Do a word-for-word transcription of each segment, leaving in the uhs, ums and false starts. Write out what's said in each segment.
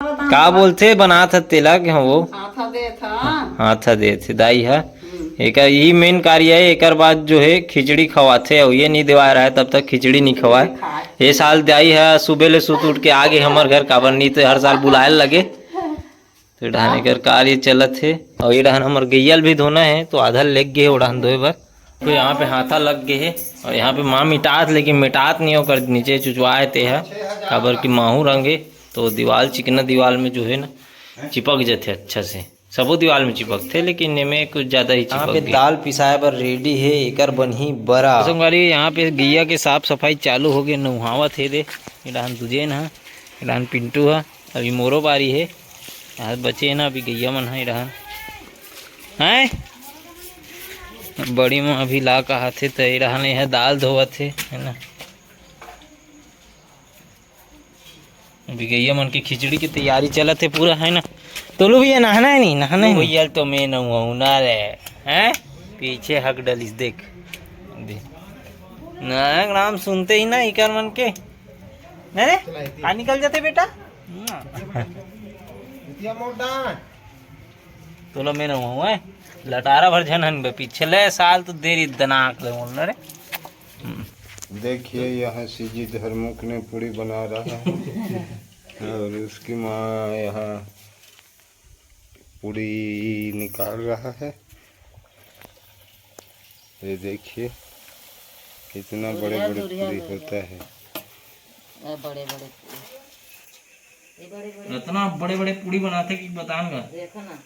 का बोलथे, बनात ह तेला के, हाँ, वो हाथा देत ह। हाथा देत हे दाई ह। एकर यही मेन कार्य है। एकर बाद जो है खिचड़ी खवाथे, अउ ये नहीं देवाय रहा है तब तक खिचड़ी नहीं खवाए। ये साल दाई ह सुबह ले सुत उठ के आ गे हमर घर, काबर नहीं तो हर साल बुलाए लगे। तो ये डहन एकर कार्य चलत हे। अउ ये डहन हमर गैया ल भी धोना है, तो आधा लेग गे हे ओ डहन धोए बर। तो यहाँ पे हाथा लग गे हे, अउ यहाँ पे माँ मिटात, लेकिन मिटात नहीं, ओकर नीचे चुचवाए ते ह, काबर कि माहू रंगे, तो दीवाल, चिकना दीवाल में जो है ना, चिपक जथे अच्छा से। सबो दीवाल में चिपकथे, लेकिन एमे कुछ ज्यादा ही यहाँ चिपक पे गे। दाल पिसाए बर रेडी हे, एकर बनही बरा। संगवारी, यहाँ पे गैया के साफ सफाई चालू हो गे, नहावत हे दे। ये डहन दुजेन ह, ये डहन पिंटू ह, अभी मोरो बारी हे। यहाँ बचे हे ना अभी गैया मन ह, ये डहन हैं, बड़ी माँ अभी ला कहाथे, त ये डहन ये ह दाल धोवत हे, है ना। अभी गैया मन के खिचड़ी की तैयारी चलत हे पूरा, है ना। तोलू भैया नहाना है नहीं, नहाना है नहीं? भैया तो मैं नहाऊँ ना रे, हैं? पीछे हक डलिस, देख, देख। ना, नाम सुनते ही ना इकर मन के, नहीं रे, आ निकल जाते बेटा। तोला मैं नहाऊँ, हैं? लटारा भर झन हन बे, पिछले साल तो देरी दनाक ले बोल रे। हम्म। देखिए, यहाँ सीजी धर्मुख ने पूड़ी बना रहा है और उसकी माँ यहाँ पूड़ी निकाल रहा है। ये देखिए, कितना बड़े दुरिया, बड़े दुरिया पूड़ी ले होता है। ये बड़े बड़े पूड़ी, ये बड़े बड़े इतना बड़े बड़े पूड़ी बनाते कि बताऊंगा। देखो ना।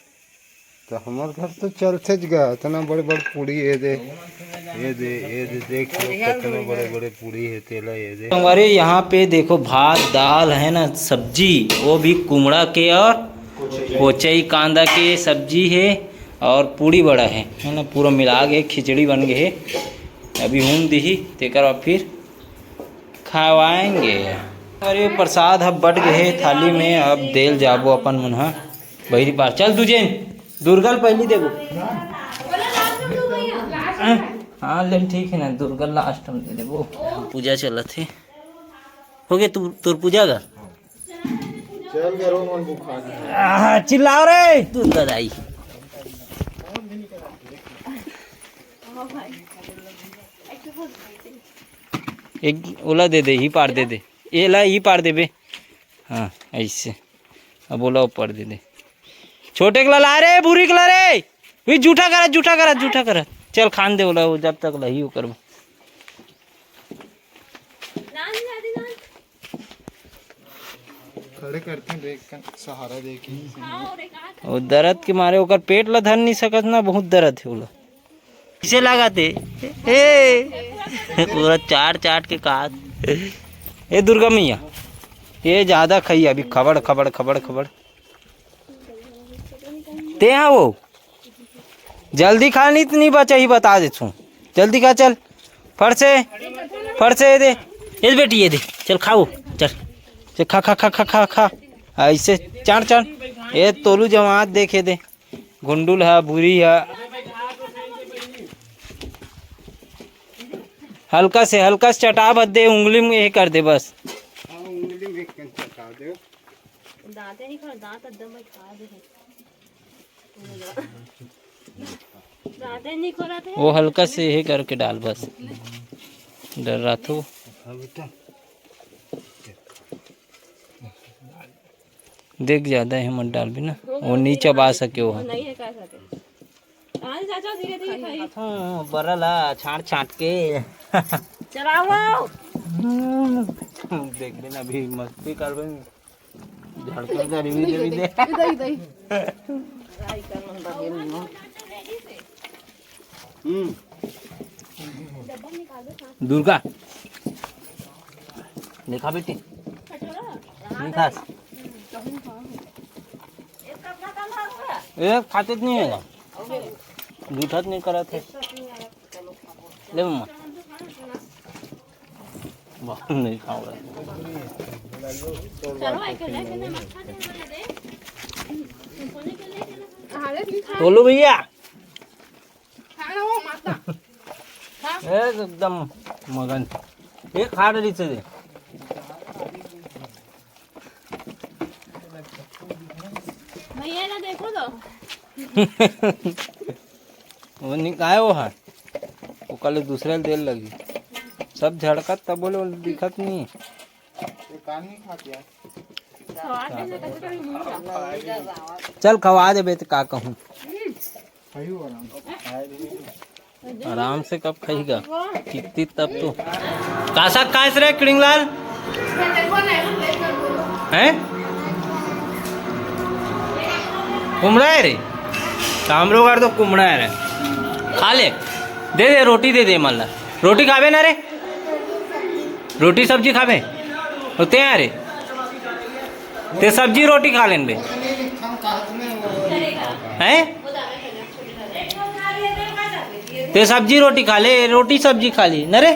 तो हमार घर तो चलते ज गा, इतना बड़े बड़े पूड़ी, ये दे, ये दे, ये दे, देख लो, कितना बड़े बड़े पूड़ी है तेला, ये दे। हमारे यहाँ पे देखो, भात, दाल है ना, सब्जी, वो भी कुमड़ा के और कोचई कांदा के सब्जी है और पूड़ी बड़ा है, है ना, पूरा मिला के खिचड़ी बन गए है। अभी हूम दिही, तेकर बाद फिर खवाएंगे। अरे, प्रसाद ह बट गए हे थाली में, अब देल जाबो अपन मन ह बहिरी पार। चल दुजेन, दुर्गा ल पहली देबो। हाँ, ले ठीक है ना, दुर्गा लास्ट में दे देबो। पूजा चलत हे। हो गए तू, तोर पूजा का? चल गरो मन बुखा गया। आह, चिल्लाओ रे। दुर्गा दाई। एक ओला दे दे, ही पार दे दे। एला ही पार देबे। हाँ, ऐसे। अब ओला ऊपर दे दे। छोटे के ला ला रे, बुरी के ला रे। भी जूठा करा, जूठा करा, जूठा करा। चल खान दे ओला, वो जब तक लही ओकर। खड़े करते हैं, देख कर सहारा दे के। वो दर्द के मारे ओकर पेट ला धर नहीं सकत ना, बहुत दर्द है ओला। किसे लागत हे? ए, पूरा चाट चाट के खात। ए दुर्गा मैया, ये ज्यादा खाई अभी, खबड़ खबड़ खबड़ खबड़। ते हाँ वो जल्दी खा, नहीं तो नहीं बचा ही, बता दे तू। जल्दी खा, चल, फट से, फट से ये दे, ये बेटी, ये दे, चल खाओ, चल, चल खा, खा, खा, खा, खा, खा। ऐसे चाट, चाट। ये तोलू जमात देखे दे, गुंडुल है, भूरी है। हल्का से, हल्का से चटा भर दे, उंगली में ये कर दे बस। हाँ, उंगली में एक कन चटा दे। दांत नहीं खा, दांत एकदम खा दे। दांत नहीं खा रहा था। वो हल्का से ये करके डाल बस। डर रहा था। हाँ बेटा। देख, ज्यादा ही मत डाल भी ना, वो नहीं चबा सके वो। नहीं है, खा सके। हाँ जी, चाचा, धीरे धीरे खाइए। हाँ, बरा ला छांट छांट के। चलाओ। देख बे ना, अभी मस्ती कर बे। झाड़ के इधर भी दे, भी दे। इधर, इधर। हम्म। दुर्गा, देखा बेटी, नहीं खास। ए, खाते तो नहीं है, जूठा तो नहीं करा थे। ले मम्मा, बहुत नहीं खाऊंगा। तोलू भैया, ए, एकदम मगन। ये खा रही से। ये ना देखो तो। वो निकाय वो है, वो कल दूसरे ल देर लगी। सब झड़कत तब बोले, वो दिखत नहीं। ये कान नहीं खात यार। स्वाद है ना, कभी कभी मुंह का। चल खवा देबे त का कहूँ। आराम से कब खाईगा? कितनी तब तो। का साग खाएस रे किड़िंगलाल? हैं? कुमड़ा है रे? तो हम लोग यार तो कुमड़ा है रे। खा ले। दे दे, रोटी दे दे मल्ला। रोटी खाबे ना रे? रोटी सब्जी खाबे? होते हैं रे। ते सब्जी रोटी खा लेन बे। हैं? ते सब्जी रोटी खा ले, रोटी सब्जी खा ली न रे।